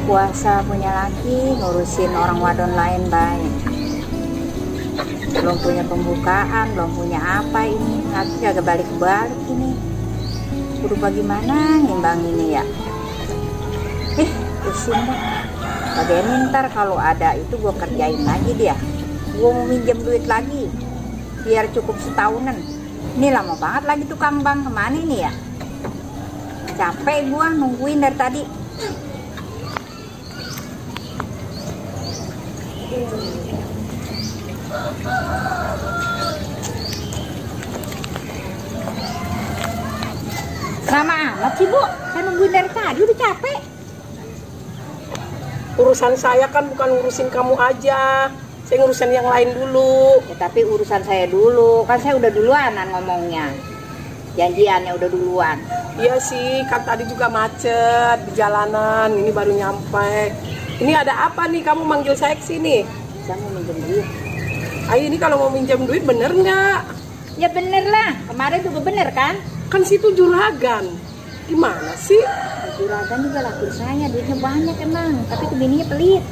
puasa punya laki, ngurusin orang wadon lain baik. Belum punya pembukaan, belum punya apa ini, laki kagak balik-balik ini. Kudu bagaimana ngimbang ini ya? Pusing dah. Bagaimana ntar kalau ada itu gue kerjain lagi dia. Gue mau minjem duit lagi biar cukup setahunan. Ini lama banget lagi tukang bank, kemana ini ya? Capek gue nungguin dari tadi. Lama amat sih Bu, saya nungguin dari tadi udah capek. Urusan saya kan bukan ngurusin kamu aja, saya ngurusin yang lain dulu. Ya, tapi urusan saya dulu, kan saya udah duluanan ngomongnya. Janjiannya udah duluan. Iya sih, kan tadi juga macet di jalanan, ini baru nyampe. Ini ada apa nih kamu manggil saya ke sini? Saya mau minjem duit. Ayo, ini kalau mau minjem duit bener nggak? Ya bener lah, kemarin juga bener kan? Kan situ juragan. Gimana sih? Juragan juga laku saya, duitnya banyak emang, tapi kebininya pelit.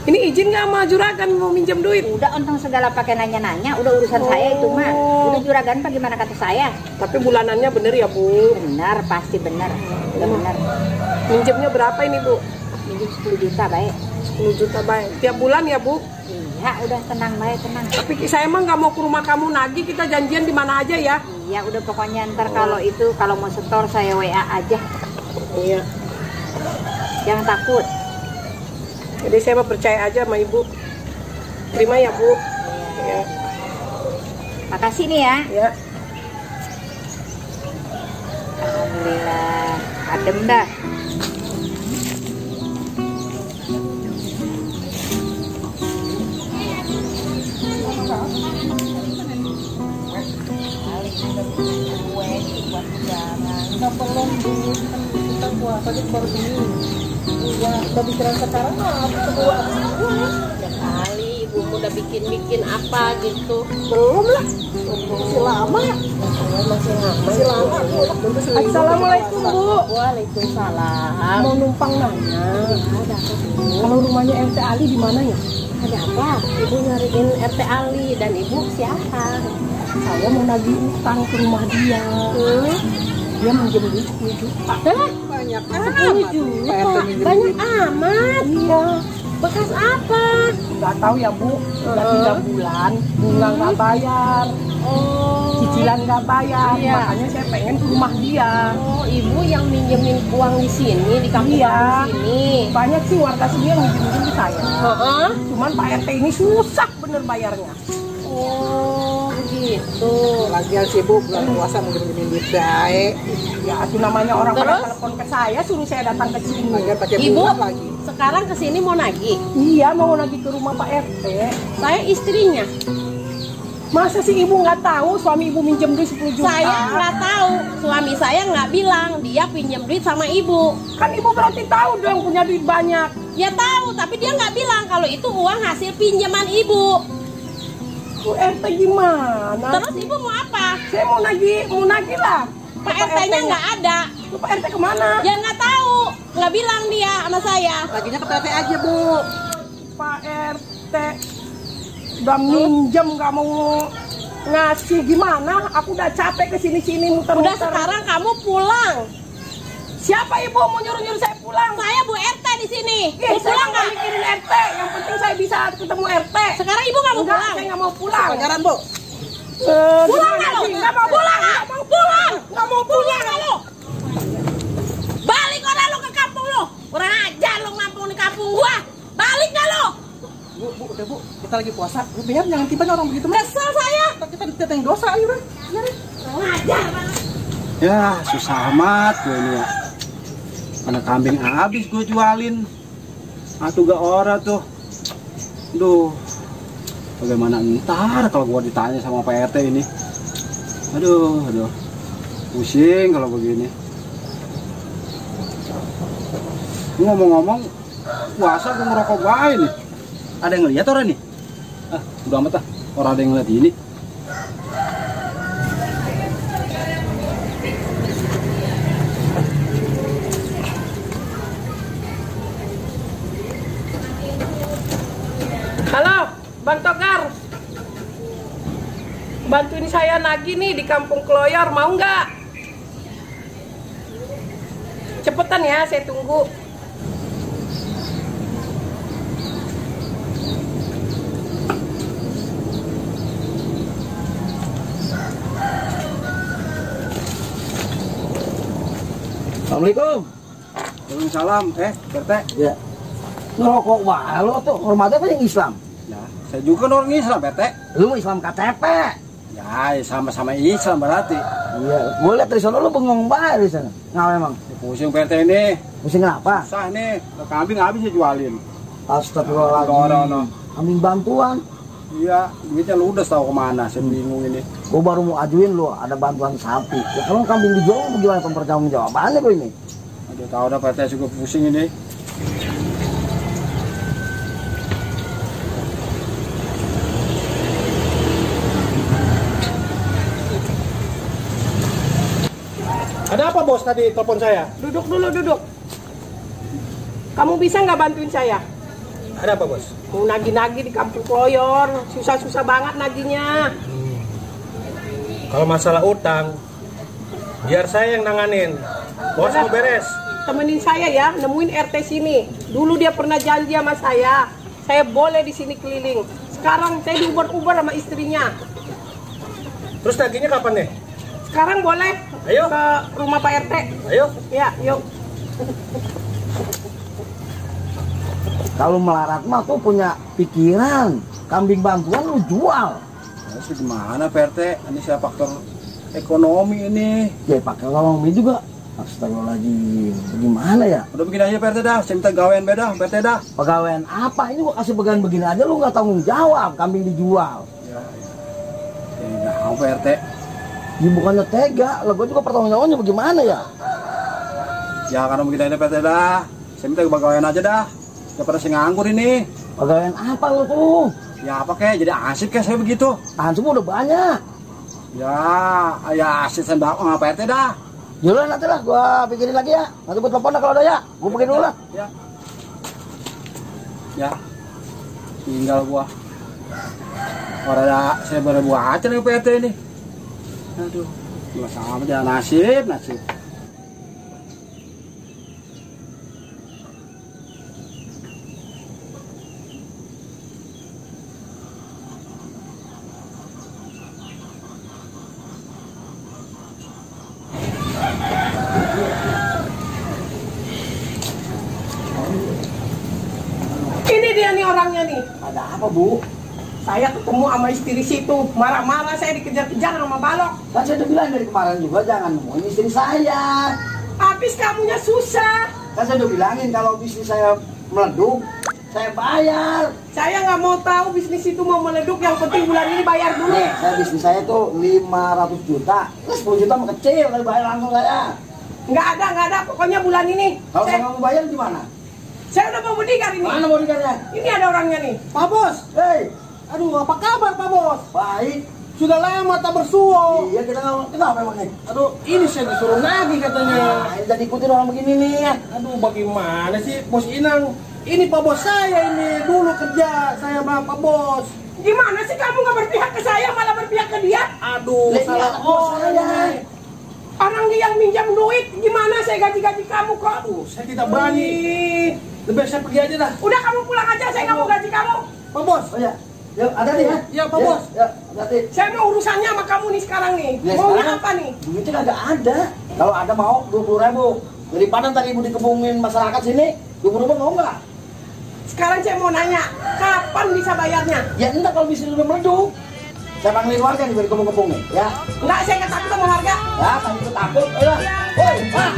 Ini izin nggak sama juragan mau minjem duit? Udah ontong segala pakai nanya-nanya, udah urusan saya itu mah. Udah juragan bagaimana kata saya? Tapi bulanannya bener ya Bu? Benar, pasti benar. Udah benar. Minjemnya berapa ini Bu? Minjem 10 juta baik. 10 juta baik. Tiap bulan ya Bu? Iya, udah tenang baik, tenang. Tapi saya emang nggak mau ke rumah kamu lagi, kita janjian di mana aja ya? Iya, udah pokoknya ntar kalau itu, kalau mau setor saya WA aja. Iya. Jangan takut. Jadi saya mau percaya aja sama Ibu. Terima ya Bu. Iya. Makasih nih ya. Ya. Alhamdulillah, adem dah. Belum dulu kita puasa aja baru ini. Iya, udah pikiran sekarang apa kedua? Ya kali ibumu udah bikin apa gitu. Belum lah. Masih lama. Masih lama. Assalamualaikum Bu. Waalaikumsalam. Mau numpang nanya. Ada apa Bu? Kalau rumahnya RT Ali di mana ya? Ada apa? Ibu nyariin RT Ali dan ibu siapa? Saya mau nagih utang ke rumah dia. Dia minjem duit 10 juta. Banyak amat. Banyak amat. Iya. Bekas apa? Nggak tahu ya Bu. Udah 3 bulan. Bunga nggak bayar. Oh. Cicilan nggak bayar. Iya. Makanya saya pengen ke rumah dia. Oh, ibu yang minjemin uang di sini di kampung Iya. sini. Banyak sih warga sini yang minjem ke saya. Heeh. Cuman Pak RT ini susah bener bayarnya. Oh, begitu. Lagian sibuk bulan puasa minjem duit baik. Ya itu namanya orang pada Terus? telepon ke saya suruh saya datang ke sini. Lagian pakai Ibu bunga lagi. sekarang kesini mau nagih. Iya mau lagi ke rumah Pak RT. Saya istrinya. Masa sih ibu nggak tahu suami ibu minjem duit 10 juta? Saya nggak tahu. Suami saya nggak bilang dia pinjam duit sama ibu. Kan ibu berarti tahu dong punya duit banyak. Ya tahu, tapi dia nggak bilang kalau itu uang hasil pinjaman ibu. Bu RT gimana? Terus ibu mau apa? Saya mau nagih lah. Pak RT-nya nggak ada. Lu Pak RT kemana? Ya nggak tahu, nggak bilang dia sama saya. Laginya ke PT aja Bu. Pak RT udah minjem nggak mau ngasih, gimana? Aku udah capek kesini-sini muter-muter. Udah sekarang kamu pulang. Siapa ibu mau nyuruh-nyuruh saya pulang? Saya Bu RT di sini. Ih, Mau saya pulang nggak nggak? mikirin RT. Yang penting saya bisa ketemu RT. Sekarang ibu nggak mau Enggak, pulang. saya nggak mau pulang. Pacaran Bu. Pulang nggak lo? Nggak mau pulang. Nggak mau pulang. Nggak mau Pulang nggak lo? Balik orang lo ke kampung lo. Kurang ajar lo ngampung di kampung gua. Balik nggak lo? Bu, udah Bu. Kita lagi puasa. Bu, biar jangan tiba orang begitu. Kesel saya. Kita yang dosa ayo. Kurang ajar banget. Ya susah amat gue ini ya. Mana kambing habis gue jualin. Atuh gak ora tuh. Duh. Bagaimana ntar kalau gue ditanya sama Pak RT ini. Aduh. Pusing kalau begini. Ngomong-ngomong, puasa gue ngerokok baik nih. Ada yang ngeliat orang nih? Ah, udah amat ah. Orang ada yang ngeliat ini. Halo, Bang Togar. Bantuin saya nagih nih di Kampung Kloyor, mau nggak? Cepetan ya, saya tunggu. Assalamualaikum. Waalaikumsalam. PRT. Ya. Ngerokok wah lo tuh hormatnya apa yang Islam? Ya, saya juga orang Islam, PRT. Lu mau Islam KTP? Ya, sama-sama Islam berarti. Iya. Gue liat dari sana lu bengong banget di sana. Ngapa emang? Pusing PRT ini. Pusing kenapa? Susah nih, kambing habis dijualin. Astagfirullahaladzim. Kambing bantuan. Iya, duitnya ludes tahu kemana, saya bingung ini. Gue baru mau ajuin lu ada bantuan sapi. Ya kalau kambing dijual bagaimana pertanggung jawabannya gue ini? Aduh, tahu dah PRT juga pusing ini. Ada apa bos tadi telepon saya? Duduk dulu, duduk. Kamu bisa nggak bantuin saya? Ada apa bos? Mau nagih-nagih di Kampung Kloyor, susah-susah banget naginya. Kalau masalah utang, biar saya yang nanganin. Bos mau beres. Temenin saya ya, nemuin RT sini. Dulu dia pernah janji sama saya boleh di sini keliling. Sekarang saya diuber-uber sama istrinya. Terus nagihnya kapan nih? Sekarang boleh Ayo. ke rumah Pak RT. Ayo. Ya, yuk. Kalau melarat mah tuh punya pikiran. Kambing bantuan lu jual. Ya, sih gimana PRT? Ini saya faktor ekonomi ini. Ya pakai ekonomi juga. Astagfirullahaladzim. Gimana ya? Udah begini aja PRT dah, saya minta gawean beda PRT dah. Pegawaian apa? Ini gua kasih pegawaian begini aja lu nggak tanggung jawab. Kambing dijual. Ya, nggak mau PRT. Ya bukannya tega, lah gua juga pertanggung jawabnya bagaimana ya? Ya karena begini aja PRT dah, saya minta gawean aja dah. Daripada saya nganggur ini. Pegawaian apa lu tuh? Ya apa kek, jadi asik kek saya begitu. Semua udah banyak. Ya asik saya bawa PRT dah. Yaudah nanti lah gua pikirin lagi ya. Nanti gua telepon dah kalau ada ya. Gua pergi dulu lah. Ya, tinggal gua. Orang saya baru buat aja nih PRT ini. Aduh, nggak sama aja nasib. Ini dia nih orangnya nih. Ada apa, Bu? Saya ketemu sama istri situ, marah-marah saya dikejar-kejar sama balok. Kan saya udah bilang dari kemarin juga jangan nemuin istri saya. Habis kamunya susah. Kan saya udah bilangin kalau bisnis saya meleduk, saya bayar. Saya nggak mau tahu bisnis itu mau meleduk, yang penting bulan ini bayar dulu. Nih, bisnis saya tuh 500 juta. Terus 10 juta mah kecil, kalau bayar langsung saya. Nggak ada, pokoknya bulan ini. Kalau saya nggak mau bayar gimana? Saya udah mau bodyguard ini. Mana bodyguardnya? Ini ada orangnya nih. Pak Bos, Hei, aduh apa kabar Pak Bos? baik. Sudah lama tak bersuah. Iya, kenapa emang nih? Aduh, ini saya disuruh nagih katanya. Nah, jadi ikutin orang begini nih. Aduh, bagaimana sih Bos Inang? Ini Pak Bos saya ini, dulu kerja saya sama Pak Bos. Gimana sih kamu nggak berpihak ke saya, malah berpihak ke dia? Aduh, Lihat, salah lihat, bos orang saya. ini. Orang dia yang minjam duit, gimana saya gaji-gaji kamu kok? Aduh, saya tidak berani. Lebih baik saya pergi aja dah. Udah kamu pulang aja, saya nggak mau gaji kamu. Pak Bos, Oh ya, yuk ada nih ya. Iya, Pak Bos. Ya, hati. Saya mau urusannya sama kamu nih sekarang nih. Ya, Maunya sekarang apa nih? duitnya kagak ada. Kalau ada mau 20.000. Daripada tadi ibu dikebungin masyarakat sini, 20.000 mau nggak? Sekarang saya mau nanya, kapan bisa bayarnya? Ya entar kalau bisnis udah meleduk. Saya panggilin warga nih biar kebung-kebung nih, ya. Enggak, saya nggak takut sama harga. Ya, kami takut. Ayo. Woi, Pak.